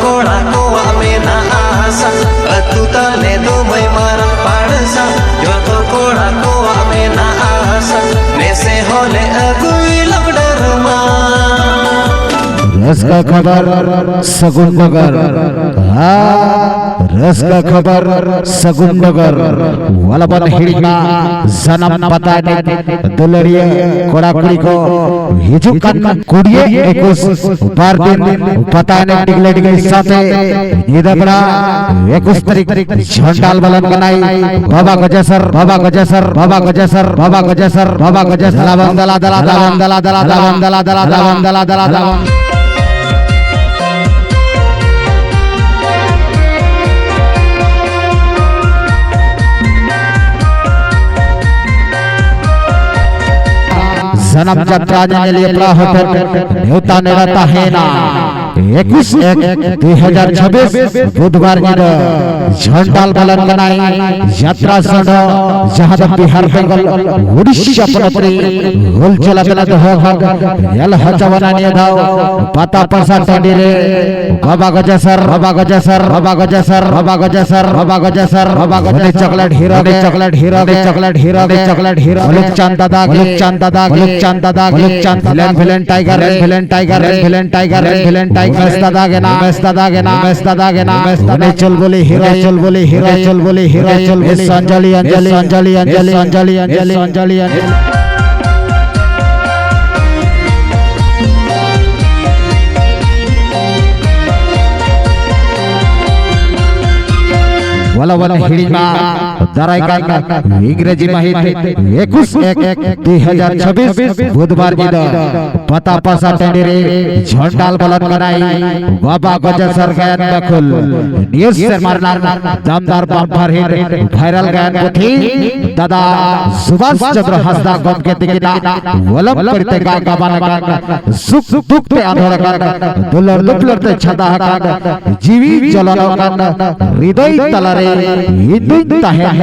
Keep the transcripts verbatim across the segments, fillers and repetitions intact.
ᱠᱚᱲᱟ ᱠᱚᱣᱟᱜ ᱢᱮᱱᱟᱜᱼᱟ ᱟᱥᱟ, ᱟᱹᱛᱩ ᱛᱟᱞᱮ ᱫᱚ ᱢᱟᱹᱭ ᱢᱟᱨᱟᱝ ᱯᱟᱲᱥᱟ᱾ ᱡᱚᱛᱚ ᱠᱚᱲᱟ ᱠᱚᱣᱟᱜ ᱢᱮᱱᱟᱜᱼᱟ ᱟᱥᱟ, ᱱᱮᱥᱮ ᱦᱚᱸᱞᱮ ᱟᱹᱜᱩᱭ ᱞᱟᱜᱽ ᱰᱨᱟᱢᱟ᱾ ᱨᱟᱹᱥᱠᱟᱹ ᱠᱷᱚᱵᱚᱨ, ᱥᱟᱹᱜᱩᱱ ᱰᱚᱜᱚᱨ᱾ ᱦᱟ, ᱨᱟᱹᱥᱠᱟᱹ ᱠᱷᱚᱵᱚᱨ, ᱥᱟᱹᱜᱩᱱ ᱰᱚᱜᱚᱨ᱾ ᱟᱞᱚᱵᱚᱱ ᱦᱤᱲᱤᱧ ᱢᱟ, ᱥᱟᱱᱟᱢ ᱯᱟᱛᱟ ᱮᱱᱮᱡ ᱫᱩᱞᱟᱹᱲᱤᱭᱟᱹ ᱠᱚᱲᱟ ᱠᱩᱲᱤ ᱠᱚ ᱦᱤᱡᱩᱜ ᱠᱟᱱ ᱠᱩᱲᱤ ᱮᱠᱩᱥ ᱵᱟᱨ ᱫᱤᱱ ᱯᱟᱛᱟ ᱮᱱᱮᱡ ᱰᱤᱜᱽᱞᱟᱹ ᱰᱤᱜᱽᱞᱤ ᱥᱟᱶᱛᱮ ᱧᱤᱫᱟᱹ ᱵᱮᱲᱟ ᱮᱠᱩᱥ ᱛᱟᱹᱨᱤᱠᱷ ᱡᱷᱚᱱᱰᱟᱞ ᱵᱚᱞᱚᱱ ᱠᱟᱱᱟᱭ᱾ ᱵᱟᱵᱟ ᱜᱚᱡᱮᱥᱚᱨ, ᱵᱟᱵᱟ ᱜᱚᱡᱮᱥᱚᱨ, ᱵᱟᱵᱟ ᱜᱚᱡᱮᱥᱚᱨ, ᱵᱟᱵᱟ ᱜᱚᱡᱮᱥᱚᱨ, ᱵᱟᱵᱟ ᱜᱚᱡᱮᱥᱚᱨ᱾ ᱫᱟᱞᱟᱵᱟᱱ ᱫᱟᱞᱟ ᱫᱟᱞᱟ ᱫᱟᱞᱟᱵᱟᱱ ᱫᱟᱞᱟ ᱫᱟᱞᱟ ᱫᱟᱞᱟᱵᱟᱱ ᱫᱟᱞᱟ ᱫᱟᱞᱟ ᱫᱟᱞᱟᱵᱟᱱ᱾ ᱥᱟᱱᱟᱢ ᱡᱟᱛᱨᱟ ᱧᱮᱧᱮᱞᱤᱭᱟᱹ ᱯᱮᱲᱟ ᱦᱚᱲ ᱴᱷᱮᱱ ᱱᱮᱣᱛᱟ ᱱᱮᱲᱟ ᱛᱟᱦᱮᱸᱱᱟ᱾ ᱮᱠᱩᱥ ᱮᱠ ᱫᱩᱭ ᱦᱟᱡᱟᱨ ᱪᱷᱟᱵᱵᱤᱥ ᱵᱩᱫᱷᱵᱟᱨ ᱧᱤᱫᱟᱹ ᱡᱷᱚᱱᱰᱟᱞ ᱵᱚᱞᱚᱱ ᱠᱟᱱᱟᱭ᱾ ᱡᱟᱛᱨᱟ ᱥᱚᱸᱰᱷᱚ ᱡᱟᱦᱟᱸ ᱫᱚ ᱵᱤᱦᱟᱨ ᱵᱮᱝᱜᱚᱞ ᱩᱲᱤᱥᱥᱟ ᱯᱚᱱᱚᱛ ᱨᱮ ᱦᱩᱞᱪᱟᱹᱞ ᱟᱛᱮ ᱫᱚᱦᱚ ᱠᱷᱟᱱ ᱧᱮᱞ ᱦᱚᱪᱚ ᱵᱚᱱᱟ ᱱᱤᱭᱟᱹ ᱫᱷᱟᱣ ᱯᱟᱛᱟ ᱯᱟᱥᱟ ᱴᱟᱺᱰᱤ ᱨᱮ᱾ ᱵᱟᱵᱟ ᱜᱚᱡᱮᱥᱚᱨ, ᱵᱟᱵᱟ ᱜᱚᱡᱮᱥᱚᱨ, ᱵᱟᱵᱟ ᱜᱚᱡᱮᱥᱚᱨ, ᱵᱟᱵᱟ ᱜᱚᱡᱮᱥᱚᱨ, ᱵᱟᱵᱟ ᱜᱚᱡᱮᱥᱚᱨ, ᱵᱟᱵᱟ ᱜᱚᱡᱮᱥᱚᱨ᱾ ᱩᱱᱤ ᱪᱚᱠᱞᱮᱴ ᱦᱤᱨᱳ ᱜᱮ, ᱪᱚᱠᱞᱮᱴ ᱦᱤᱨᱳ ᱜᱮ, ᱪᱚᱠᱞᱮᱴ ᱦᱤᱨᱳ ᱜᱮ᱾ ᱢᱚᱞᱤᱠ ᱪᱟᱸᱫ ᱫᱟᱫᱟ ᱜᱮ, ᱢᱚᱞᱤᱠ ᱪᱟᱸᱫ ᱫᱟᱫᱟ ᱜᱮ, ᱢᱚᱞᱤᱠ ᱪᱟᱸᱫ ᱫᱟᱫᱟ ᱜᱮ, ᱢᱚᱞᱤᱠ ᱪᱟᱸᱫ ᱫᱟᱫᱟ ᱜᱮ᱾ ᱵᱷᱤᱞᱮᱱ ᱴᱟᱭᱜᱟᱨ ᱨᱮ, ᱵᱷᱤᱞᱮᱱ ᱴᱟᱭᱜᱟᱨ ᱨᱮ, ᱵᱷᱤᱞᱮᱱ ᱴᱟᱭᱜᱟᱨ ᱨᱮ᱾ ᱩᱢᱮᱥ ᱫᱟᱫᱟ ᱜᱮ ᱱᱟ, ᱩᱢᱮᱥ ᱫᱟᱫᱟ ᱜᱮ ᱱᱟ, ᱩᱢᱮᱥ ᱫᱟᱫᱟ ᱜᱮ ᱱᱟ᱾ ᱩᱱᱤ ᱪᱩᱞᱵᱩᱞᱤ ᱦᱤᱨᱳ, ᱪᱩᱞᱵᱩᱞᱤ ᱦᱤᱨᱳ, ᱪᱩᱞᱵᱩᱞᱤ ᱦᱤᱨᱳ, ᱪᱩᱞᱵᱩᱞᱤ ᱦᱤᱨᱳ᱾ ᱥᱚᱧᱡᱚᱞᱤ, ᱚᱧᱡᱚᱞᱤ, ᱥᱚᱧᱡᱚᱞᱤ, ᱚᱧᱡᱚᱞᱤ, ᱥᱚᱧᱡᱚᱞᱤ, ᱚᱧᱡᱚᱞᱤ, ᱥᱚᱧᱡᱚᱞᱤ, ᱚᱧᱡᱚᱞᱤ᱾ ᱟᱞᱚ ᱵᱚᱱ ᱦᱤᱲᱤᱧ ᱢᱟ, ᱫᱟᱨᱟᱭ ᱠᱟᱱ ᱤᱝᱨᱮᱡᱤ ᱢᱟᱹᱦᱤᱛ ᱮᱠᱩᱥ ᱮᱠ ᱫᱩᱭ ᱦᱟᱡᱟᱨ ᱪᱷᱟᱵᱵᱤᱥ ᱵᱩᱫᱷᱵᱟᱨ ᱧᱤᱫᱟᱹ ᱯᱟᱛᱟ ᱯᱟᱥᱟ ᱴᱟᱺᱰᱤ ᱨᱮ ᱡᱷᱚᱱᱰᱟᱞ ᱵᱚᱞᱚᱱ ᱠᱟᱱᱟᱭ᱾ ᱵᱟᱵᱟ ᱜᱚᱡᱮᱥᱚᱨ ᱜᱟᱭᱟᱱ ᱵᱟᱹᱠᱷᱩᱞ ᱱᱤᱭᱟᱹ ᱥᱮᱨᱢᱟ ᱨᱮᱱᱟᱜ ᱫᱟᱢᱫᱟᱨ ᱵᱟᱢᱯᱟᱨ ᱦᱤᱴ ᱵᱷᱟᱭᱨᱟᱞ ᱜᱟᱭᱟᱱ ᱯᱩᱛᱷᱤ ᱫᱟᱫᱟ ᱥᱩᱵᱷᱟᱥ ᱪᱚᱸᱫᱽᱨᱚ ᱦᱟᱸᱥᱫᱟ ᱜᱚᱢᱠᱮ ᱛᱤᱠᱤᱱᱟᱜ ᱚᱞᱚᱢ ᱠᱟᱹᱨᱤ ᱛᱮ ᱜᱟᱜ ᱜᱟᱵᱟᱱ ᱟᱠᱟᱱ, ᱥᱩᱠ ᱫᱩᱠ ᱛᱮ ᱟᱸᱫᱳᱲ ᱟᱠᱟᱱ, ᱫᱩᱞᱟᱹᱲ ᱫᱩᱯᱞᱟᱹᱲ ᱛᱮ ᱪᱷᱟᱫᱟ ᱟᱠᱟᱱ, ᱡᱤᱣᱤ ᱡᱚᱞᱚᱱᱚᱜ ᱠᱟᱱ, ᱦᱨᱤᱫᱚᱭ ᱛᱟᱞᱟᱨᱮ ᱤᱧ ᱫᱩᱧ ᱛᱟᱦᱮᱱ᱾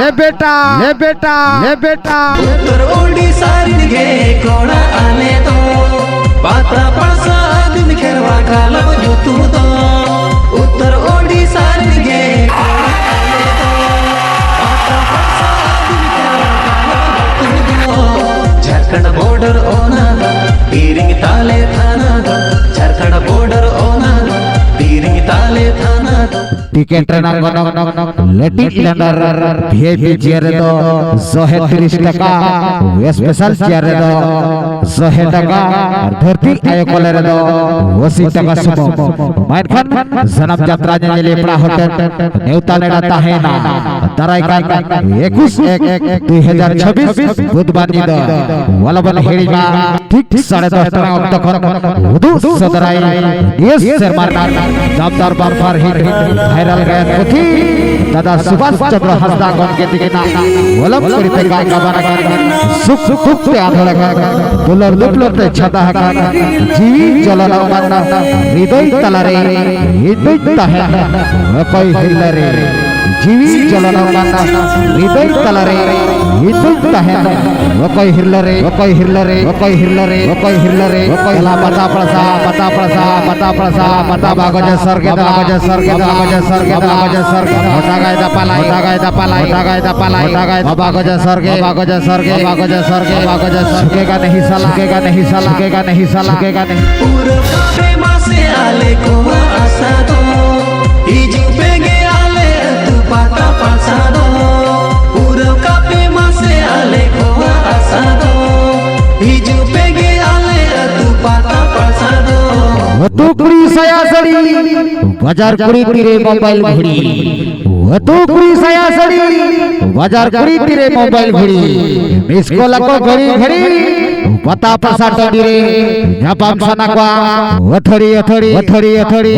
ᱞᱮ ᱵᱮᱴᱟ, ᱞᱮ ᱵᱮᱴᱟ, ᱞᱮ ᱵᱮᱴᱟ᱾ ᱩᱛᱛᱚᱨ ᱳᱰᱤᱥᱟ ᱨᱤᱱ ᱜᱮ ᱠᱚᱲᱟ ᱟᱞᱮ ᱫᱚ, ᱯᱟᱛᱟ ᱯᱟᱲᱥᱟ ᱫᱤᱱ ᱠᱷᱮᱨᱣᱟ ᱠᱟᱞᱚᱢ ᱧᱩᱛᱩᱢ ᱫᱚ᱾ ᱩᱛᱛᱚᱨ ᱳᱰᱤᱥᱟ ᱨᱤᱱ ᱜᱮ ᱠᱚᱲᱟ ᱟᱞᱮ ᱫᱚ, ᱯᱟᱛᱟ ᱯᱟᱲᱥᱟ ᱫᱤᱱ ᱠᱷᱮᱨᱣᱟ ᱠᱟᱞᱚᱢ ᱧᱩᱛᱩᱢ ᱫᱚ᱾ ᱡᱷᱟᱨᱠᱷᱚᱸᱰ border ᱚᱱᱟ ᱫᱚ, ᱵᱤᱨᱤᱝ ᱛᱟᱞᱮ ᱛᱷᱟᱱᱟ ᱫᱚ᱾ ᱡᱷᱟᱨᱠᱷᱚᱸᱰ border ᱚᱱᱟ ᱫᱚ, ᱵᱤᱨᱤᱝ ᱛᱟᱞᱮ ᱛᱷᱟᱱᱟ ᱫᱚ᱾ ᱴᱤᱠᱮᱴ ᱨᱮᱱᱟᱜ ᱜᱚᱱᱚᱝ ᱞᱮᱴᱤᱡ ᱞᱮᱱᱰᱟᱨ ᱵᱷᱤ ᱟᱭ ᱯᱤ ᱪᱮᱭᱟᱨ ᱨᱮᱫᱚ ᱥᱚᱦᱮ ᱛᱤᱨᱤᱥ ᱴᱟᱠᱟ, ᱥᱯᱮᱥᱟᱞ ᱪᱮᱭᱟᱨ ᱨᱮᱫᱚ ᱥᱚᱦᱮ ᱴᱟᱠᱟ, ᱟᱨ ᱫᱷᱟᱹᱨᱛᱤ ᱟᱭᱳ ᱠᱚᱞᱮ ᱨᱮᱫᱚ ᱟᱥᱤ ᱴᱟᱠᱟ ᱥᱩᱢᱩᱝ᱾ ᱢᱟ ᱮᱱᱠᱷᱟᱱ ᱥᱟᱱᱟᱢ ᱡᱟᱛᱨᱟ ᱧᱮᱧᱮᱞᱤᱭᱟᱹ ᱯᱮᱲᱟ ᱦᱚᱲ ᱴᱷᱮᱱ ᱱᱮᱣᱛᱟ ᱱᱮᱰᱟ ᱛᱟᱦᱮᱸᱭᱮᱱᱟ, ᱫᱟᱨᱟᱭ ᱠᱟᱱ ᱮᱠᱩᱥ ᱮᱠ ᱫᱩᱭ ᱦᱟᱡᱟᱨ ᱪᱷᱟᱵᱵᱤᱥ ᱵᱩᱫᱷᱵᱟᱨ ᱧᱤᱫᱟᱹ ᱟᱞᱚᱵᱚᱱ ᱦᱤᱲᱤᱧᱟ᱾ ᱴᱷᱤᱠ ᱥᱟᱲᱮ ᱫᱚᱥ ᱴᱟᱲᱟᱝ ᱚᱠᱛᱚ ᱠᱷᱚᱱ ᱩᱫᱩᱜ ᱥᱚᱫᱚᱨᱟᱭ ᱱᱤᱭᱟᱹ ᱥᱮᱨᱢᱟ ᱨᱮᱱᱟᱜ ᱡᱟᱢᱫᱟᱨ ᱵᱟᱢᱯᱟᱨ ᱦᱤᱴ ᱵᱷᱟᱭᱨᱟᱞ ᱜᱟᱭᱟᱱ ᱯᱩᱛᱷᱤ ᱫᱟᱫᱟ ᱥᱩᱵᱷᱟᱥ ᱪᱚᱸᱫᱽᱨᱚ ᱦᱟᱸᱥᱫᱟ ᱜᱚᱢᱠᱮ ᱛᱤᱠᱤᱱᱟᱜ ᱚᱞᱚᱜ ᱠᱩᱲᱤ ᱛᱮ ᱜᱟᱜ ᱜᱟᱵᱟᱱ ᱟᱠᱟᱱ, ᱥᱩᱠ ᱫᱩᱠ ᱛᱮ ᱟᱸᱫᱳᱲ ᱟᱠᱟᱱ, ᱫᱩᱞᱟᱹᱲ ᱫᱩᱯᱞᱟᱹᱲ ᱛᱮ ᱪᱷᱟᱛᱟ ᱟᱠᱟᱱ, ᱡᱤᱣᱤ ᱡᱚᱞᱚᱱ ᱟᱠᱟᱱ, ᱦᱨᱤᱫᱚᱭ ᱛᱟᱞᱟᱨᱮ ᱦᱤᱫᱩᱡ ᱛᱟᱦᱮᱱ ᱚᱠᱚᱭ ᱦᱤᱨᱞᱟᱹ ᱨᱮ᱾ ᱡᱤᱣᱤ ᱡᱚᱞᱚᱱ ᱟᱠᱟᱱ ᱦᱨᱤᱫᱚᱭ ᱛᱟᱞᱟᱨᱮ ᱦᱤᱫᱩᱡ ᱛᱟᱦᱮᱱ ᱚᱠᱚᱭ ᱦᱤᱨᱞᱟᱹ ᱨᱮ, ᱚᱠᱚᱭ ᱦᱤᱨᱞᱟᱹ ᱨᱮ, ᱚᱠᱚᱭ ᱦᱤᱨᱞᱟᱹ ᱨᱮ, ᱚᱠᱚᱭ ᱦᱤᱨᱞᱟᱹ ᱨᱮ, ᱚᱠᱚᱭ ᱦᱤᱨᱞᱟᱹ ᱨᱮ᱾ ᱯᱟᱛᱟ ᱯᱨᱚᱥᱟᱫ, ᱯᱟᱛᱟ ᱯᱨᱚᱥᱟᱫ, ᱯᱟᱛᱟ ᱯᱨᱚᱥᱟᱫ, ᱯᱟᱛᱟ ᱵᱟᱜᱚᱡᱟ ᱥᱚᱨᱜᱮ, ᱵᱟᱜᱚᱡᱟ ᱥᱚᱨᱜᱮ, ᱵᱟᱜᱚᱡᱟ ᱥᱚᱨᱜᱮ᱾ ᱜᱚᱴᱟ ᱜᱟᱭ ᱫᱟᱯᱟᱞᱟᱭ, ᱜᱚᱴᱟ ᱜᱟᱭ ᱫᱟᱯᱟᱞᱟᱭ, ᱜᱚᱴᱟ ᱜᱟᱭ ᱫᱟᱯᱟᱞᱟᱭ, ᱜᱚᱴᱟ ᱜᱟᱭ ᱫᱟᱯᱟᱞᱟᱭ᱾ ᱵᱟᱵᱟ ᱜᱚᱡᱟ ᱥᱚᱨᱜᱮ, ᱵᱟᱵᱟ ᱜᱚᱡᱟ ᱥᱚᱨᱜᱮ, ᱵᱟᱵᱟ ᱜᱚᱡᱟ ᱥᱚᱨᱜᱮ᱾ ᱡᱷᱩᱠᱮᱜᱟ ᱱᱟᱦᱤ ᱥᱟᱞᱟ, ᱡᱷᱩᱠᱮᱜᱟ ᱱᱟᱦᱤ ᱥᱟᱞᱟ, ᱡᱷᱩᱠᱮᱜᱟ ᱱᱟᱦᱤ ᱥᱟᱞᱟ, ᱡᱷᱩᱠᱮᱜᱟ ᱱᱟᱦᱤ᱾ ᱯᱩᱨᱟᱹ ᱠᱟᱯᱮ ᱢᱟᱥᱮ ᱟᱞᱮ ᱠᱚᱣᱟᱜ ᱟᱥᱟ ᱫᱚ, ᱦᱤᱡᱩᱜ ᱯᱮ ᱜᱮ ᱟᱞᱮ ᱟᱹᱛᱩ ᱯᱟᱛᱟ ᱯᱟᱥᱟ ᱫᱚ᱾ ᱯᱩᱨᱟᱹ ᱠᱟᱯᱮ ᱢᱟᱥᱮ ᱟᱞᱮ ᱠᱚᱣᱟᱜ ᱟᱥᱟ ᱫᱚ, ᱦᱤᱡᱩᱜ ᱯᱮ ᱜᱮ ᱟᱞᱮ ᱟᱹᱛᱩ ᱯᱟᱛᱟ ᱯᱟᱥᱟ ᱫᱚ᱾ ᱟᱹᱛᱩ ᱠᱩᱲᱤ ᱥᱟᱭᱟ ᱥᱟᱹᱲᱤ, ᱵᱟᱡᱟᱨ ᱠᱩᱲᱤ ᱛᱤᱨᱮ ᱢᱳᱵᱟᱭᱤᱞ ᱜᱷᱩᱲᱤ᱾ ᱟᱹᱛᱩ ᱠᱩᱲᱤ ᱥᱟᱭᱟ ᱥᱟᱹᱲᱤ, ᱵᱟᱡᱟᱨ ᱠᱩᱲᱤ ᱛᱤᱨᱮ ᱢᱳᱵᱟᱭᱤᱞ ᱜᱷᱩᱲᱤ, ᱢᱤᱥ ᱠᱚᱞ ᱟᱠᱚ ᱜᱷᱟᱹᱲᱤ ᱜᱷᱟᱹᱲᱤ, ᱯᱟᱛᱟ ᱯᱟᱥᱟ ᱴᱟᱺᱰᱤ ᱨᱮ ᱧᱟᱯᱟᱢ ᱥᱟᱱᱟ ᱠᱚᱣᱟ᱾ ᱟᱹᱛᱷᱟᱹᱲᱤ, ᱟᱹᱛᱷᱟᱹᱲᱤ, ᱟᱹᱛᱷᱟᱹᱲᱤ,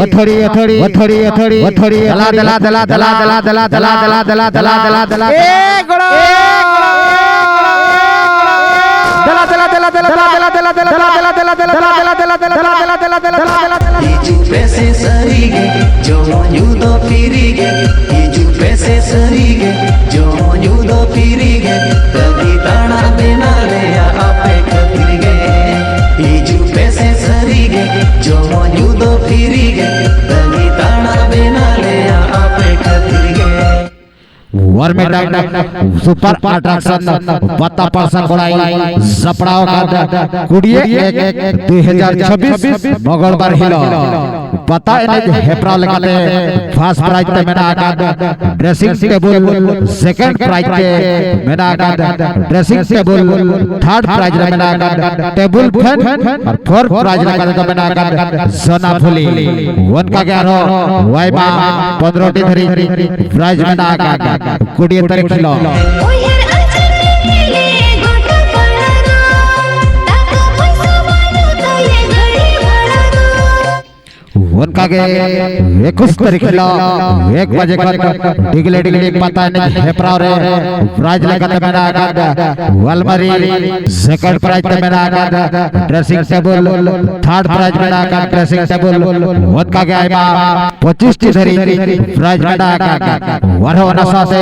ᱫᱮᱞᱟ, ᱫᱮᱞᱟ, ᱫᱮᱞᱟ, ᱫᱮᱞᱟ, ᱫᱮᱞᱟ᱾ ᱮ ᱜᱚᱲᱚ! ᱫᱮᱞᱟ, ᱫᱮᱞᱟ, ᱫᱮᱞᱟ, ᱫᱮᱞᱟ᱾ ᱦᱤᱡᱩᱜ ᱯᱮᱥᱮ ᱥᱟᱹᱨᱤ ᱜᱮ, ᱡᱚᱢ ᱧᱩ ᱫᱚ ᱯᱷᱤᱨᱤ ᱜᱮ᱾ ᱦᱤᱡᱩᱜ ᱯᱮᱥᱮ ᱥᱟᱹᱨᱤ ᱜᱮ, ᱡᱚᱢ ᱧᱩ ᱫᱚ ᱯᱷᱤᱨᱤ ᱜᱮ᱾ ᱛᱟᱹᱜᱤ ᱛᱟᱲᱟ ᱢᱮᱱᱟᱜ ᱞᱮᱭᱟ ᱟᱯᱮ ᱠᱷᱟᱹᱛᱤᱨ ᱜᱮ᱾ ᱦᱤᱡᱩᱜ ᱯᱮᱥᱮ ᱥᱟᱹᱨᱤ ᱜᱮ, ᱡᱚᱢ ᱧᱩ ᱫᱚ ᱯᱷᱤᱨᱤ ᱜᱮ᱾ ᱛᱟᱹᱜᱤ ᱛᱟᱲᱟ ᱢᱮᱱᱟᱜ ᱞᱮᱭᱟ ᱟᱯᱮ ᱠᱷᱟᱹᱛᱤᱨ ᱜᱮ᱾ ᱟᱨ ᱢᱤᱫᱴᱟᱝ ᱥᱩᱯᱟᱨ ᱟᱴᱨᱟᱠᱥᱚᱱ ᱯᱟᱛᱟ ᱯᱟᱨᱥᱟ ᱠᱚᱲᱟᱭ ᱥᱟᱯᱲᱟᱣ ᱟᱠᱟᱫ ᱠᱩᱲᱤ ᱮᱠ ᱫᱩᱭ ᱦᱟᱡᱟᱨ ᱪᱷᱟᱵᱵᱤᱥ ᱢᱚᱝᱜᱚᱞᱵᱟᱨ ᱦᱤᱞᱳᱜ ᱯᱟᱛᱟ ᱮᱱᱮᱡ ᱦᱮᱯᱨᱟᱣ ᱞᱮᱠᱟᱛᱮ ᱯᱷᱟᱥᱴ ᱯᱨᱟᱭᱤᱡᱽ ᱛᱮ ᱢᱮᱱᱟᱜ ᱟᱠᱟᱫ ᱰᱨᱮᱥᱤᱝ ᱴᱮᱵᱩᱞ, ᱥᱮᱠᱮᱱᱰ ᱯᱨᱟᱭᱤᱡᱽ ᱛᱮ ᱢᱮᱱᱟᱜ ᱟᱠᱟᱫ ᱰᱨᱮᱥᱤᱝ ᱴᱮᱵᱩᱞ, ᱛᱷᱟᱨᱰ ᱯᱨᱟᱭᱤᱡᱽ ᱨᱮ ᱢᱮᱱᱟᱜ ᱟᱠᱟᱫ ᱴᱮᱵᱩᱞ ᱯᱷᱮᱱ ᱟᱨ ᱯᱷᱳᱨᱛᱷ ᱯᱨᱟᱭᱤᱡᱽ ᱞᱮᱠᱟ ᱛᱮᱫᱚ ᱢᱮᱱᱟᱜ ᱟᱠᱟᱫ ᱥᱚᱱᱟ ᱯᱷᱩᱞᱤ᱾ ᱚᱱᱠᱟ ᱜᱮ ᱟᱨᱦᱚᱸ ᱟᱭᱢᱟ ᱯᱚᱱᱨᱚ ᱴᱤ ᱫᱷᱟᱹᱨᱤᱡ ᱯᱨᱟᱭᱤᱡᱽ ᱢᱮᱱᱟᱜ ᱟᱠᱟᱫ ᱠᱩᱲᱤ ᱛᱟᱹᱨᱤᱠᱷ ᱦᱤᱞᱳᱜ᱾ ᱩᱭᱦᱟᱹᱨ ᱟᱪᱟᱨ ᱛᱮᱞᱮ ᱜᱚᱴᱟ ᱯᱟᱲᱟ ᱫᱚ, ᱴᱟᱠᱟ ᱯᱚᱭᱥᱟ ᱵᱟᱹᱱᱩᱜ ᱛᱟᱞᱮ ᱜᱟᱹᱰᱤ ᱵᱷᱟᱲᱟ ᱫᱚ᱾ ᱚᱱᱠᱟ ᱜᱮ ᱮᱠᱩᱥ ᱛᱟᱹᱨᱤᱠᱷ ᱦᱤᱞᱳᱜ ᱮᱠ ᱵᱟᱡᱮ ᱠᱷᱚᱱ ᱰᱤᱜᱽᱞᱮ ᱰᱤᱜᱽᱞᱤ ᱯᱟᱛᱟ ᱮᱱᱮᱡ ᱦᱮᱯᱨᱟᱣ ᱨᱮ ᱯᱨᱟᱭᱤᱡᱽ ᱞᱮᱠᱟᱛᱮ ᱢᱮᱱᱟᱜ ᱟᱠᱟᱫ ᱟᱞᱢᱟᱨᱤ, ᱥᱮᱠᱮᱱᱰ ᱯᱨᱟᱭᱤᱡᱽ ᱛᱮ ᱢᱮᱱᱟᱜ ᱟᱠᱟᱫ ᱰᱨᱮᱥᱤᱝ ᱴᱮᱵᱩᱞ, ᱛᱷᱟᱨᱰ ᱯᱨᱟᱭᱤᱡᱽ ᱢᱮᱱᱟᱜ ᱟᱠᱟᱫ ᱰᱨᱮᱥᱤᱝ ᱴᱮᱵᱩᱞ᱾ ᱚᱱᱠᱟ ᱜᱮ ᱟᱭᱢᱟ ᱯᱚᱸᱪᱤᱥ ᱴᱤ ᱫᱷᱟᱹᱨᱤᱡ ᱯᱨᱟᱭᱤᱡᱽ ᱢᱮᱱᱟᱜ ᱟᱠᱟᱫ᱾ ᱟᱨᱦᱚᱸ ᱚᱱᱟ ᱥᱟᱶᱛᱮ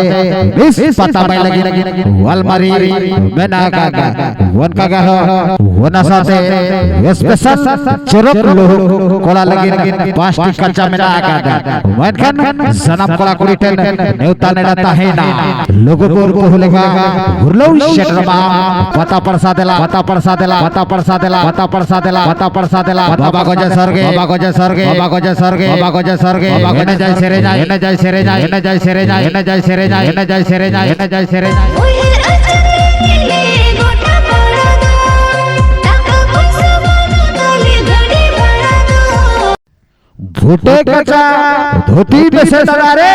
ᱢᱤᱥ ᱯᱟᱛᱟ ᱵᱟᱭ ᱞᱟᱹᱜᱤᱫ ᱟᱞᱢᱟᱨᱤ ᱢᱮᱱᱟᱜ ᱟᱠᱟᱫ᱾ ᱚᱱᱠᱟ ᱜᱮ ᱟᱨᱦᱚᱸ ᱚᱱᱟ ᱥᱟᱶᱛᱮ ᱥᱯᱮᱥᱟᱞ ᱪᱚᱨᱚᱠ ᱞᱩᱦᱩᱠ ᱠᱚᱲᱟ ᱞᱟᱹᱜᱤᱫ ᱯᱟᱸᱪᱴᱤ ᱠᱟᱪᱟ ᱢᱮᱱᱟᱜ ᱟᱠᱟᱫ᱾ ᱢᱮᱱᱠᱷᱟᱱ ᱥᱟᱱᱟᱢ ᱠᱚᱲᱟ ᱠᱩᱲᱤ ᱴᱷᱮᱱ ᱱᱮᱣᱛᱟ ᱱᱮᱰᱟ ᱛᱟᱦᱮᱸᱱᱟ᱾ ᱞᱩᱜᱩ ᱵᱩᱨᱩ ᱵᱟᱹᱦᱩ ᱞᱮᱠᱟ ᱦᱩᱨᱞᱟᱹᱣ ᱥᱮᱴᱮᱨᱚᱜ ᱢᱟ᱾ ᱯᱟᱛᱟ ᱯᱟᱲᱥᱟ ᱫᱮᱞᱟ, ᱯᱟᱛᱟ ᱯᱟᱲᱥᱟ ᱫᱮᱞᱟ, ᱯᱟᱛᱟ ᱯᱟᱲᱥᱟ ᱫᱮᱞᱟ, ᱯᱟᱛᱟ ᱯᱟᱲᱥᱟ ᱫᱮᱞᱟ, ᱯᱟᱛᱟ ᱯᱟᱲᱥᱟ ᱫᱮᱞᱟ᱾ ᱵᱟᱵᱟ ᱜᱚᱡᱮ ᱥᱚᱨᱜᱮ, ᱵᱟᱵᱟ ᱜᱚᱡᱮ ᱥᱚᱨᱜᱮ, ᱵᱟᱵᱟ ᱜᱚᱡᱮ ᱥᱚᱨᱜᱮ, ᱵᱟᱵᱟ ᱜᱚᱡᱮ ᱥᱚᱨᱜᱮ᱾ ᱮᱱᱮᱡᱟᱭ ᱥᱮᱨᱮᱧᱟᱭ, ᱮᱱᱮᱡᱟᱭ ᱥᱮᱨᱮᱧᱟᱭ, ᱮᱱᱮᱡᱟᱭ ᱥᱮᱨᱮᱧᱟᱭ, ᱮᱱᱮᱡᱟᱭ ᱥᱮᱨᱮᱧᱟᱭ, ᱮᱱᱮᱡᱟᱭ ᱥᱮᱨᱮᱧᱟᱭ, ᱮᱱᱮᱡᱟᱭ ᱥᱮᱨᱮᱧᱟᱭ᱾ ᱩᱭᱦᱟᱹᱨ ᱟᱪᱟᱨ ᱛᱮᱞᱮ ᱜᱚᱴᱟ ᱯᱟᱲᱟ ᱫᱚ, ᱴᱟᱠᱟ ᱯᱚᱭᱥᱟ ᱵᱟᱹᱱᱩᱜ ᱛᱟᱞᱮ ᱜᱟᱹᱰᱤ ᱵᱷᱟᱲᱟ ᱫᱚ᱾ ᱵᱷᱩᱴᱟᱹ ᱠᱟᱪᱟ ᱫᱷᱩᱛᱤ ᱯᱮᱥᱮ ᱫᱟᱫᱟ ᱨᱮ᱾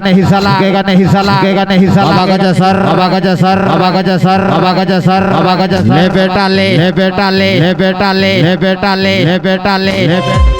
नहीं साला, झुकेगा नहीं साला, झुकेगा नहीं साला। बाबा का जसर, बाबा का जसर, बाबा का जसर, बाबा का जसर, बाबा का जसर। ले बेटा ले, ले बेटा ले, ले बेटा ले, ले बेटा ले, ले बेटा ले, ले बेटा।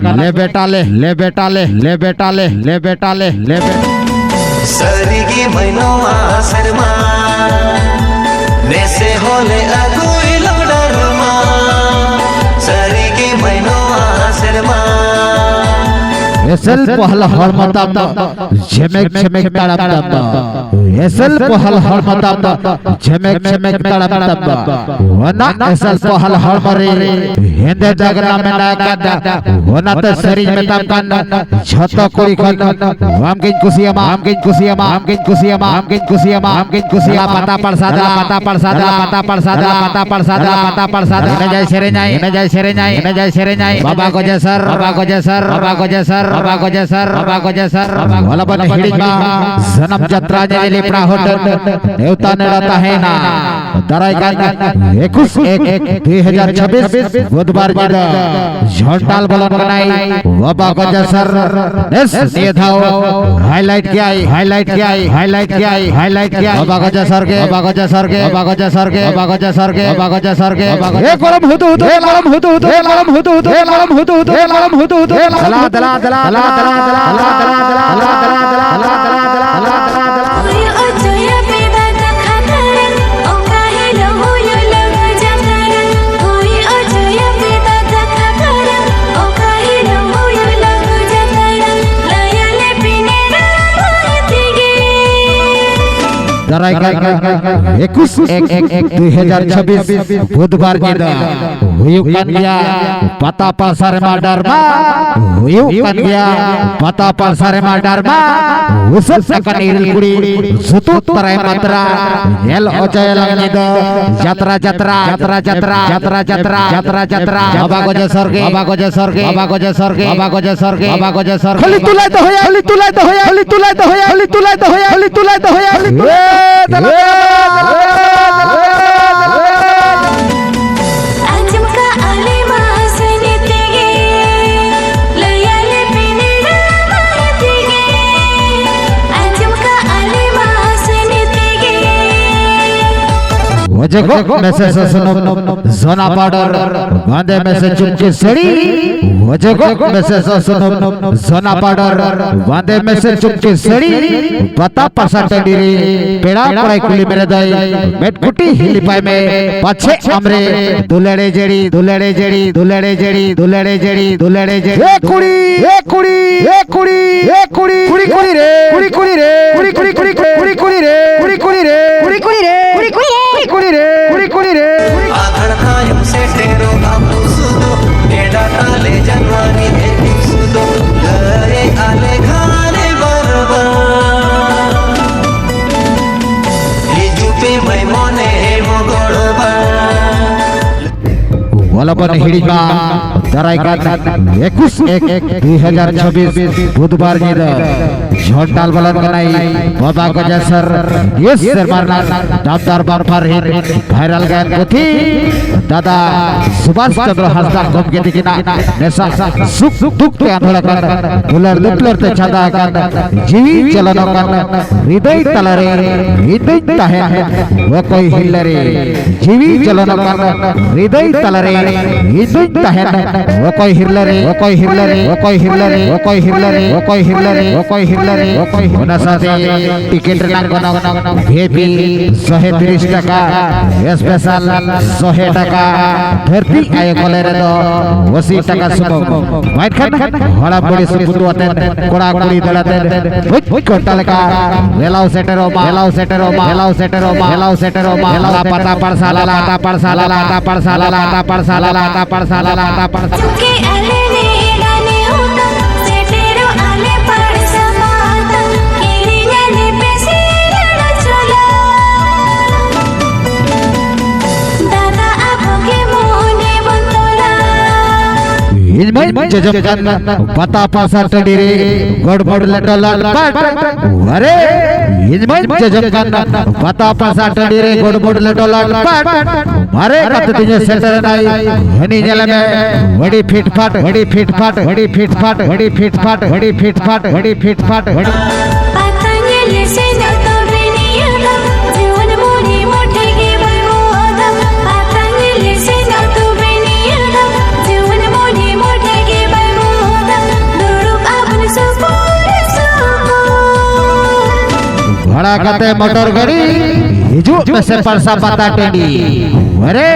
ᱞᱮ ᱵᱮᱴᱟ ᱞᱮ, ᱞᱮ ᱵᱮᱴᱟ ᱞᱮ, ᱞᱮ ᱵᱮᱴᱟ ᱞᱮ, ᱞᱮ ᱵᱮᱴᱟ ᱞᱮ, ᱞᱮ ᱵᱮᱴᱟ᱾ ᱥᱟᱹᱨᱤᱜᱮ ᱢᱟᱹᱭᱱᱚᱣᱟ ᱥᱮᱨᱢᱟ ᱱᱮᱥᱮ ᱦᱚᱞᱮ ᱟᱹᱜᱩᱭ ᱞᱚᱰᱟᱨᱢᱟ᱾ ᱥᱟᱹᱨᱤᱜᱮ ᱢᱟᱹᱭᱱᱚᱣᱟ ᱥᱮᱨᱢᱟ ᱮᱥᱮᱞ ᱯᱚᱦᱞ ᱦᱚᱲᱢᱚ ᱛᱟᱢ ᱫᱚ ᱡᱷᱮᱢᱮᱠ ᱡᱷᱮᱢᱮᱠ ᱛᱟᱲᱟᱢ ᱛᱟᱢ ᱫᱚ᱾ ᱮᱥᱮᱞ ᱯᱚᱦᱞ ᱦᱚᱲᱢᱚ ᱛᱟᱢ ᱫᱚ ᱡᱷᱮᱢᱮᱠ ᱡᱷᱮᱢᱮᱠ ᱛᱟᱲᱟᱢ ᱛᱟᱢ ᱫᱚ᱾ ᱚᱱᱟ ᱮᱥᱮᱞ ᱯᱚᱦᱞ ᱦᱚᱲᱢᱚ ᱨᱮ ᱦᱮᱸᱫᱮ ᱫᱟᱜᱽ ᱱᱟ ᱢᱮᱱᱟᱜ ᱟᱠᱟᱫᱟ᱾ ᱚᱱᱟᱛᱮ ᱥᱟᱹᱨᱤᱧ ᱢᱮᱛᱟᱢ ᱠᱟᱱ, ᱡᱷᱚᱛᱚ ᱠᱩᱲᱤ ᱠᱷᱚᱱ ᱟᱢ ᱜᱤᱧ ᱠᱩᱥᱤᱭᱟᱢᱟ, ᱟᱢ ᱜᱤᱧ ᱠᱩᱥᱤᱭᱟᱢᱟ, ᱟᱢ ᱜᱤᱧ ᱠᱩᱥᱤᱭᱟᱢᱟ, ᱟᱢ ᱜᱤᱧ ᱠᱩᱥᱤᱭᱟᱢᱟ, ᱟᱢ ᱜᱤᱧ ᱠᱩᱥᱤᱭᱟᱢᱟ᱾ ᱯᱟᱛᱟ ᱯᱟᱲᱥᱟ ᱫᱟ, ᱯᱟᱛᱟ ᱯᱟᱲᱥᱟ ᱫᱟ, ᱯᱟᱛᱟ ᱯᱟᱲᱥᱟ ᱫᱟ, ᱯᱟᱛᱟ ᱯᱟᱲᱥᱟ ᱫᱟ, ᱯᱟᱛᱟ ᱯᱟᱲᱥᱟ ᱫᱟ᱾ ᱮᱱᱮᱡᱟᱭ ᱥᱮᱨᱮᱧᱟᱭ, ᱮᱱᱮᱡᱟᱭ ᱥᱮᱨᱮᱧᱟᱭ, ᱮᱱᱮᱡᱟᱭ ᱥᱮᱨᱮᱧᱟᱭ᱾ ᱵᱟᱵᱟ ᱜᱚᱡᱮ ᱥᱟᱨ, ᱵᱟᱵᱟ ᱜᱚᱡᱮ ᱥᱟᱨ, ᱵᱟᱵᱟ ᱜᱚᱡᱮ ᱥᱟᱨ, ᱵᱟᱵᱟ ᱜᱚᱡᱮ ᱥᱟᱨ, ᱵᱟᱵᱟ ᱜᱚᱡᱮ ᱥᱟᱨ, ᱵᱟᱵᱟ ᱜᱚᱡᱮ ᱥᱟᱨ᱾ ᱟᱞᱚᱵᱚᱱ ᱦᱤᱲᱤᱧ ᱢᱟ, ᱥᱟᱱᱟᱢ ᱡᱟᱛᱨᱟ ᱧᱮᱧᱮᱞᱤᱭᱟᱹ ᱯᱮᱲᱟ ᱦᱚᱲ ᱴᱷᱮᱱ ᱱᱮᱣᱛᱟ ᱱᱮᱲᱟ ᱛᱟᱦᱮᱸᱱᱟ᱾ ᱫᱟᱨᱟᱭ ᱠᱟᱱ ᱮᱠᱩᱥ ᱮᱠ ᱫᱩᱭ ᱦᱟᱡᱟᱨ ᱪᱷᱟᱵᱵᱤᱥ ᱵᱩᱫᱷᱵᱟᱨ ᱧᱤᱫᱟᱹ ᱡᱷᱚᱱᱴᱟᱞ ᱵᱚᱞᱚᱱ ᱠᱟᱱᱟᱭ ᱵᱟᱵᱟ ᱜᱚᱡᱟ ᱥᱟᱨ᱾ ᱱᱮᱥ ᱱᱤᱭᱟᱹ ᱫᱷᱟᱣ highlight ᱠᱮᱭᱟᱭ, highlight ᱠᱮᱭᱟᱭ, highlight ᱠᱮᱭᱟᱭ, highlight ᱠᱮᱭᱟᱭ᱾ ᱵᱟᱵᱟ ᱜᱚᱡᱟ ᱥᱟᱨ ᱜᱮ, ᱵᱟᱵᱟ ᱜᱚᱡᱟ ᱥᱟᱨ ᱜᱮ, ᱵᱟᱵᱟ ᱜᱚᱡᱟ ᱥᱟᱨ ᱜᱮ, ᱵᱟᱵᱟ ᱜᱚᱡᱟ ᱥᱟᱨ ᱜᱮ, ᱵᱟᱵᱟ ᱜᱚᱡᱟ ᱥᱟᱨ ᱜᱮ, ᱵᱟᱵᱟ ᱜᱚᱡᱟ ᱥᱟᱨ ᱜᱮ᱾ ᱮ ᱜᱚᱲᱚᱢ ᱦᱩᱫᱩ ᱦᱩᱫᱩ, ᱮ ᱜᱚᱲᱚᱢ ᱦᱩᱫᱩ ᱦᱩᱫᱩ, ᱮ ᱜᱚᱲᱚᱢ ᱦᱩᱫᱩ ᱦᱩᱫᱩ, ᱮ ᱜᱚᱲᱚᱢ ᱦᱩᱫᱩ ᱦᱩᱫᱩ, ᱮ ᱜᱚᱲᱚᱢ ᱦᱩᱫᱩ ᱦᱩᱫᱩ᱾ ᱫᱮᱞᱟ, ᱫᱮᱞᱟ, ᱫᱮᱞᱟ, ᱫᱮᱞᱟ᱾ ᱦᱩᱭᱩᱜ ᱚᱪᱚᱭᱟᱯᱮ ᱫᱟᱫᱟ ᱠᱷᱟᱛᱟᱨ, ᱚᱠᱟ ᱦᱤᱞᱳᱜ ᱦᱩᱭᱩᱜ ᱞᱟᱹᱜᱩ ᱡᱟᱛᱟᱨ᱾ ᱦᱩᱭᱩᱜ ᱚᱪᱚᱭᱟᱯᱮ ᱫᱟᱫᱟ ᱠᱷᱟᱛᱟᱨ, ᱚᱠᱟ ᱦᱤᱞᱳᱜ ᱦᱩᱭᱩᱜ ᱞᱟᱹᱜᱩ ᱡᱟᱛᱟᱨ᱾ ᱞᱟᱹᱭᱟᱞᱮ ᱯᱮ ᱱᱮᱰᱟ ᱢᱟᱹᱭ ᱛᱮᱜᱮ᱾ ᱫᱟᱨᱟᱭ ᱠᱟᱱ ᱮᱠᱩᱥ ᱮᱠ ᱫᱩᱭ ᱦᱟᱡᱟᱨ ᱪᱷᱟᱵᱵᱤᱥ ᱵᱩᱫᱷᱵᱟᱨ ᱧᱤᱫᱟᱹ ᱦᱩᱭᱩᱜ ᱠᱟᱱ ᱜᱮᱭᱟ ᱯᱟᱛᱟ ᱯᱟᱲᱥᱟ ᱨᱮᱢᱟ ᱰᱟᱨᱢᱟ, ᱦᱩᱭᱩᱜ ᱠᱟᱱ ᱜᱮᱭᱟ ᱯᱟᱛᱟ ᱯᱟᱲᱥᱟ ᱨᱮᱢᱟ ᱰᱟᱨᱢᱟ᱾ ᱩᱥᱟᱹᱫ ᱟᱠᱟᱱ ᱤᱨᱤᱞ ᱠᱩᱲᱤ ᱥᱩᱛᱩᱜ ᱛᱟᱨᱟᱭ ᱢᱟᱛᱨᱟ, ᱧᱮᱞ ᱚᱪᱚᱭᱟᱞᱟᱝ ᱧᱤᱫᱟᱹ ᱡᱟᱛᱨᱟ, ᱡᱟᱛᱨᱟ, ᱡᱟᱛᱨᱟ, ᱡᱟᱛᱨᱟ, ᱡᱟᱛᱨᱟ, ᱡᱟᱛᱨᱟ, ᱡᱟᱛᱨᱟ᱾ ᱵᱟᱵᱟ ᱜᱚᱡᱮ ᱥᱚᱨᱜᱮ, ᱵᱟᱵᱟ ᱜᱚᱡᱮ ᱥᱚᱨᱜᱮ, ᱵᱟᱵᱟ ᱜᱚᱡᱮ ᱥᱚᱨᱜᱮ, ᱵᱟᱵᱟ ᱜᱚᱡᱮ ᱥᱚᱨᱜᱮ, ᱵᱟᱵᱟ ᱜᱚᱡᱮ ᱥᱚᱨᱜᱮ᱾ ᱠᱷᱟᱹᱞᱤ ᱛᱩᱞᱟᱹᱭ ᱫᱚᱦᱚᱭᱟ, ᱠᱷᱟᱹᱞᱤ ᱛᱩᱞᱟᱹᱭ ᱫᱚᱦᱚᱭᱟ, ᱠᱷᱟᱹᱞᱤ ᱛᱩᱞᱟᱹᱭ ᱫᱚᱦᱚᱭᱟ, ᱠᱷᱟᱹᱞᱤ ᱛᱩᱞᱟᱹᱭ ᱫᱚᱦᱚᱭᱟ, ᱠᱷᱟᱹᱞᱤ ᱛᱩᱞᱟᱹᱭ ᱫᱚᱦᱚᱭᱟ, ᱠᱷᱟᱹᱞᱤ ᱛᱩᱞᱟᱹᱭ ᱫᱚᱦᱚᱭᱟ᱾ ᱟᱸᱡᱚᱢ ᱠᱟᱜ ᱟᱞᱮ ᱢᱟ ᱥᱟᱹᱨᱤ ᱛᱮᱜᱮ, ᱞᱟᱹᱭᱟᱞᱮ ᱯᱮ ᱱᱮᱰᱟ ᱢᱟᱹᱭ ᱛᱮᱜᱮ᱾ ᱟᱸᱡᱚᱢ ᱠᱟᱜ ᱟᱞᱮ ᱢᱟ ᱥᱟᱹᱨᱤ ᱛᱮᱜᱮ᱾ ᱚᱡᱚᱜᱚᱜ ᱢᱮᱥᱮ ᱥᱚᱥᱱᱚᱢ ᱥᱚᱱᱟ ᱯᱟᱣᱰᱟᱨ, ᱵᱟᱸᱫᱮ ᱢᱮᱥᱮ ᱪᱩᱢᱠᱤ ᱥᱟᱹᱲᱤ᱾ ᱚᱡᱚᱜᱚᱜ ᱢᱮᱥᱮ ᱥᱚᱥᱱᱚᱢ ᱥᱚᱱᱟ ᱯᱟᱣᱰᱟᱨ, ᱵᱟᱸᱫᱮ ᱢᱮᱥᱮ ᱪᱩᱢᱠᱤ ᱥᱟᱹᱲᱤ᱾ ᱯᱟᱛᱟ ᱯᱟᱥᱟ ᱴᱟᱺᱰᱤ ᱨᱮ ᱯᱮᱲᱟ ᱠᱚᱲᱟᱭ ᱠᱩᱞᱤ ᱢᱮᱨᱮᱫᱟᱭ, ᱢᱮᱫ ᱠᱩᱴᱤ ᱦᱤᱞᱤᱯᱟᱭ ᱢᱮ ᱯᱟᱪᱷᱮ ᱟᱢᱨᱮ ᱫᱩᱞᱟᱹᱲᱮ ᱡᱟᱹᱲᱤ, ᱫᱩᱞᱟᱹᱲᱮ ᱡᱟᱹᱲᱤ, ᱫᱩᱞᱟᱹᱲᱮ ᱡᱟᱹᱲᱤ, ᱫᱩᱞᱟᱹᱲᱮ ᱡᱟᱹᱲᱤ, ᱫᱩᱞᱟᱹᱲᱮ ᱡᱟᱹᱲᱤ᱾ ᱮ ᱠᱩᱲᱤ, ᱮ ᱠᱩᱲᱤ, ᱮ ᱠᱩᱲᱤ, ᱮ ᱠᱩᱲᱤ, ᱠᱩᱲᱤ ᱠᱩᱲᱤ ᱨᱮ, ᱠᱩᱲᱤ ᱠᱩᱲᱤ ᱨᱮ, ᱠᱩᱲᱤ ᱠᱩᱲᱤ ᱨᱮ, ᱠᱩᱲᱤ ᱠᱩᱲᱤ ᱨᱮ, ᱠᱩᱲᱤ ᱠᱩᱲᱤ ᱨᱮ, ᱠᱩᱲᱤ ᱠᱩᱲᱤ ᱨᱮ, ᱠᱩᱲᱤ ᱠᱩᱲᱤ ᱨᱮ, ᱠᱩᱲᱤ ᱠᱩᱲᱤ ᱨᱮ, ᱠᱩᱲᱤ ᱠᱩᱲᱤ ᱨᱮ᱾ ᱟᱫᱷᱟᱲ ᱛᱟᱭᱚᱢ ᱥᱮᱴᱮᱨᱚᱜ ᱟᱵᱚ ᱥᱩᱫᱷᱩ, ᱱᱮᱰᱟ ᱛᱟᱞᱮ ᱡᱟᱱᱣᱟᱨᱤ ᱮᱠᱩᱥ ᱫᱚ, ᱞᱟᱹᱭ ᱟᱞᱮ ᱜᱷᱟᱱᱮ ᱵᱟᱨᱵᱟᱨ᱾ ᱦᱤᱡᱩᱜ ᱯᱮ ᱢᱟᱹᱭ ᱢᱚᱱᱮ ᱢᱚᱜᱚᱲ ᱵᱟᱝ᱾ ᱟᱞᱚᱵᱚᱱ ᱦᱤᱲᱤᱧ ᱢᱟ, ᱫᱟᱨᱟᱭ ᱠᱟᱱ ᱮᱠᱩᱥ ᱮᱠ ᱫᱩᱭ ᱦᱟᱡᱟᱨ ᱪᱷᱟᱵᱵᱤᱥ ᱵᱩᱫᱷᱵᱟᱨ ᱧᱤᱫᱟᱹ ᱡᱷᱚᱱᱰᱟᱞ ᱵᱚᱞᱚᱱ ᱠᱟᱱᱟᱭ ᱵᱟᱵᱟ ᱜᱚᱡᱟ ᱥᱟᱨ᱾ ᱱᱤᱭᱟᱹ ᱥᱮᱨᱢᱟ ᱨᱮᱱᱟᱜ ᱫᱟᱢᱫᱟᱨ ᱵᱟᱢᱯᱟᱨ ᱦᱤᱴ ᱵᱷᱟᱭᱨᱟᱞ ᱜᱟᱭᱟᱱ ᱯᱩᱛᱷᱤ ᱫᱟᱫᱟ ᱥᱩᱵᱷᱟᱥ ᱪᱚᱸᱫᱽᱨᱚ ᱦᱟᱸᱥᱫᱟ ᱜᱚᱢᱠᱮ ᱛᱤᱠᱤᱱᱟᱜ ᱱᱮᱥᱟ ᱥᱩᱠ ᱫᱩᱠ ᱛᱮ ᱟᱸᱫᱳᱲ ᱟᱠᱟᱱ, ᱫᱩᱞᱟᱹᱲ ᱫᱩᱯᱞᱟᱹᱲ ᱛᱮ ᱪᱷᱟᱸᱫᱟ ᱟᱠᱟᱱ ᱡᱤᱣᱤ ᱪᱚᱞᱚᱱ ᱟᱠᱟᱱ ᱦᱨᱤᱫᱟᱹᱭ ᱛᱟᱞᱟᱨᱮ ᱤᱧ ᱫᱩᱧ ᱛᱟᱦᱮᱱ ᱚᱠᱚᱭ ᱦᱤᱨᱞᱟᱹ ᱨᱮ᱾ ᱡᱤᱣᱤ ᱪᱚᱞᱚᱱ ᱟᱠᱟᱱ ᱦᱨᱤᱫᱟᱹᱭ ᱛᱟᱞᱟᱨᱮ ᱤᱧ ᱫᱩᱧ ᱛᱟᱦᱮᱱ ᱚᱠᱚᱭ ᱦᱤᱨᱞᱟᱹ ᱨᱮ, ᱚᱠᱚᱭ ᱦᱤᱨᱞᱟᱹ ᱨᱮ, ᱚᱠᱚᱭ ᱦᱤᱨᱞᱟᱹ ᱨᱮ, ᱚᱠᱚᱭ ᱦᱤᱨᱞᱟᱹ ᱨᱮ, ᱚᱠᱚᱭ ᱦᱤᱨᱞᱟᱹ ᱨᱮ, ᱚᱠᱚᱭ ᱦᱤᱨᱞᱟᱹ ᱨᱮ, ᱚᱠᱚᱭ ᱦᱤᱨᱞᱟᱹ ᱨᱮ᱾ ᱚᱱᱟ ᱥᱟᱶᱛᱮ ᱴᱤᱠᱤᱴ ᱨᱮᱱᱟᱜ ᱜᱚᱱᱚᱝ ᱵᱷᱤ ᱟᱭ ᱯᱤ ᱥᱚ ᱛᱤᱨᱤᱥ ᱴᱟᱠᱟ, ᱥᱯᱮᱥᱟᱞ ᱥᱚ ᱴᱟᱠᱟ, ᱫᱷᱟᱹᱨᱛᱤ ᱟᱭᱳ ᱠᱚᱞᱮ ᱨᱮᱫᱚ ᱟᱥᱤ ᱴᱟᱠᱟ ᱥᱩᱢᱩᱝ᱾ ᱢᱮᱱᱠᱷᱟᱱ ᱦᱟᱲᱟᱢ ᱵᱩᱲᱦᱤ ᱥᱩᱯᱩᱛᱩ ᱟᱛᱮ ᱠᱚᱲᱟ ᱠᱩᱲᱤ ᱫᱟᱲᱟᱛᱮ ᱵᱩᱡ ᱵᱩᱡ ᱜᱷᱚᱱᱴᱟ ᱞᱮᱠᱟ ᱨᱮᱞᱟᱣ ᱥᱮᱴᱮᱨᱚᱜ ᱢᱟ, ᱨᱮᱞᱟᱣ ᱥᱮᱴᱮᱨᱚᱜ ᱢᱟ, ᱨᱮᱞᱟᱣ ᱥᱮᱴᱮᱨᱚᱜ ᱢᱟ, ᱨᱮᱞᱟᱣ ᱥᱮᱴᱮᱨᱚᱜ ᱢᱟ᱾ ᱦᱮᱞᱟ ᱯᱟᱛᱟ ᱯᱟᱲᱥᱟ ᱞᱟᱞᱟ, ᱯᱟᱛᱟ ᱯᱟᱲᱥᱟ ᱞᱟᱞᱟ, ᱯᱟᱛᱟ ᱯᱟᱲᱥᱟ ᱞᱟᱞᱟ, ᱯᱟᱛᱟ ᱯᱟᱲᱥᱟ ᱞᱟᱞᱟ, ᱯᱟᱛᱟ ᱯᱟᱲᱥᱟ᱾ ᱪᱩᱠᱮ ᱟᱞᱮ ᱱᱮᱰᱟ ᱱᱮᱣᱛᱟ, ᱥᱮᱴᱮᱨᱚᱜ ᱟᱞᱮ ᱯᱟᱲᱥᱟ ᱯᱟᱛᱟ, ᱠᱤᱨᱤᱧ ᱟᱞᱮ ᱯᱮ ᱥᱤᱸᱜᱟᱹᱲᱟ ᱪᱷᱳᱞᱟ᱾ ᱫᱟᱫᱟ ᱟᱵᱚ ᱜᱮ ᱢᱚᱱᱮ ᱵᱚᱱ ᱛᱚᱞᱟ᱾ ᱤᱧ ᱢᱟᱹᱧ ᱡᱚᱡᱚᱢ ᱠᱟᱱ ᱯᱟᱛᱟ ᱯᱟᱥᱟ ᱴᱟᱺᱰᱤ ᱨᱮ ᱜᱚᱲᱵᱚᱲ ᱞᱮᱴᱚ ᱞᱟᱴ ᱯᱟᱴ᱾ ᱟᱨᱮ ᱤᱧ ᱢᱟᱹᱧ ᱡᱚᱡᱚᱢ ᱠᱟᱱ ᱯᱟᱛᱟ ᱯᱟᱥᱟ ᱴᱟᱺᱰᱤ ᱨᱮ ᱜᱚᱲᱵᱚᱲ ᱞᱮᱴᱚ ᱞᱟᱴ ᱯᱟᱴ᱾ ᱢᱟᱨᱮ ᱠᱟᱛᱮ ᱛᱤᱧᱮ ᱥᱮᱴᱮᱨ ᱮᱱᱟᱭ, ᱦᱟᱹᱱᱤ ᱧᱮᱞ ᱢᱮ ᱟᱹᱰᱤ ᱯᱷᱤᱴ ᱯᱷᱟᱴ, ᱟᱹᱰᱤ ᱯᱷᱤᱴ ᱯᱷᱟᱴ, ᱟᱹᱰᱤ ᱯᱷᱤᱴ ᱯᱷᱟᱴ, ᱟᱹᱰᱤ ᱯᱷᱤᱴ ᱯᱷᱟᱴ, ᱟᱹᱰᱤ ᱯᱷᱤᱴ ᱯᱷᱟᱴ, ᱟᱹᱰᱤ ᱯᱷᱤᱴ ᱯᱷᱟᱴ, ᱟᱹᱰᱤ ᱯᱷᱤᱴ ᱯᱷᱟᱴ᱾ ᱯᱟᱛᱟ ᱧᱮᱞ ᱥᱮᱱᱚᱜ ᱛᱚᱵᱮ ᱱᱤᱭᱟᱹ ᱫᱷᱟᱣ, ᱡᱩᱣᱟᱹᱱ ᱢᱚᱱᱮ ᱢᱚᱴᱷᱮ ᱜᱮ ᱵᱟᱹᱱᱩᱜ᱾ ᱵᱷᱟᱲᱟ ᱠᱟᱛᱮ ᱢᱚᱴᱚᱨ ᱜᱟᱹᱰᱤ ᱦᱤᱡᱩᱜ ᱢᱮᱥᱮ ᱯᱟᱲᱥᱟ ᱯᱟᱛᱟ ᱴᱟᱺᱰᱤ᱾ ᱟᱨᱮ,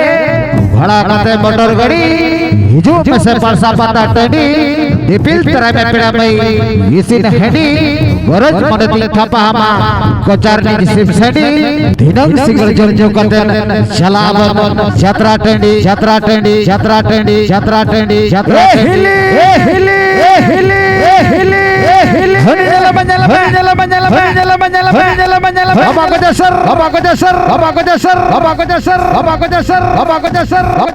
ᱵᱷᱟᱲᱟ ᱠᱟᱛᱮ ᱢᱚᱴᱚᱨ ᱜᱟᱹᱰᱤ ᱦᱤᱡᱩᱜ ᱢᱮᱥᱮ ᱯᱟᱲᱥᱟ ᱯᱟᱛᱟ ᱴᱟᱺᱰᱤ᱾ ᱫᱤᱯᱤᱞ ᱛᱟᱨᱟᱭ ᱢᱮ ᱯᱮᱲᱟ ᱢᱟᱹᱭ ᱤᱥᱤᱱ ᱦᱟᱺᱰᱤ᱾ ᱜᱚᱨᱚᱡᱽ ᱢᱚᱱᱮ ᱛᱤᱧ ᱛᱷᱟᱯᱟ ᱟᱢᱟ ᱠᱚᱪᱟᱨ ᱱᱤᱡ ᱥᱤᱢ ᱥᱟᱺᱰᱤ᱾ ᱫᱷᱤᱱᱟᱹᱝ ᱥᱤᱸᱜᱟᱹᱲ ᱡᱚᱢ ᱧᱩ ᱠᱟᱛᱮ ᱪᱟᱞᱟᱜ ᱟᱵᱚᱱ ᱡᱟᱛᱨᱟ ᱴᱟᱺᱰᱤ, ᱡᱟᱛᱨᱟ ᱴᱟᱺᱰᱤ, ᱡᱟᱛᱨᱟ ᱴᱟᱺᱰᱤ, ᱡᱟᱛᱨᱟ ᱴᱟᱺᱰᱤ, ᱡᱟᱛᱨᱟ ᱮ ᱴᱟᱺᱰᱤ᱾ ᱦᱤᱞᱤ, ᱮ ᱦᱤᱞᱤ, ᱮ ᱦᱤᱞᱤ, ᱮ ᱦᱤᱞᱤ, ᱮ ᱦᱤᱞᱤ᱾ ᱦᱟᱹᱱᱤ ᱧᱮᱞ ᱢᱮ, ᱧᱮᱞ ᱢᱮ, ᱦᱟᱹᱱᱤ ᱧᱮᱞ ᱢᱮ, ᱧᱮᱞ ᱢᱮ, ᱦᱟᱹᱱᱤ ᱧᱮᱞ ᱢᱮ, ᱧᱮᱞ ᱢᱮ, ᱧᱮᱞ ᱢᱮ, ᱧᱮᱞ ᱢᱮ, ᱧᱮᱞ ᱢᱮ᱾ ᱵᱟᱵᱟ ᱜᱚᱡᱟ ᱥᱟᱨ, ᱵᱟᱵᱟ ᱜᱚᱡᱟ ᱥᱟᱨ, ᱵᱟᱵᱟ ᱜᱚᱡᱟ ᱥᱟᱨ, ᱵᱟᱵᱟ ᱜᱚᱡᱟ ᱥᱟᱨ, ᱵᱟᱵᱟ ᱜᱚᱡᱟ ᱥᱟᱨ, ᱵᱟᱵᱟ ᱜᱚᱡᱟ ᱥᱟᱨ, ᱵᱟᱵᱟ ᱜᱚᱡᱟ ᱥᱟᱨ, ᱵᱟᱵᱟ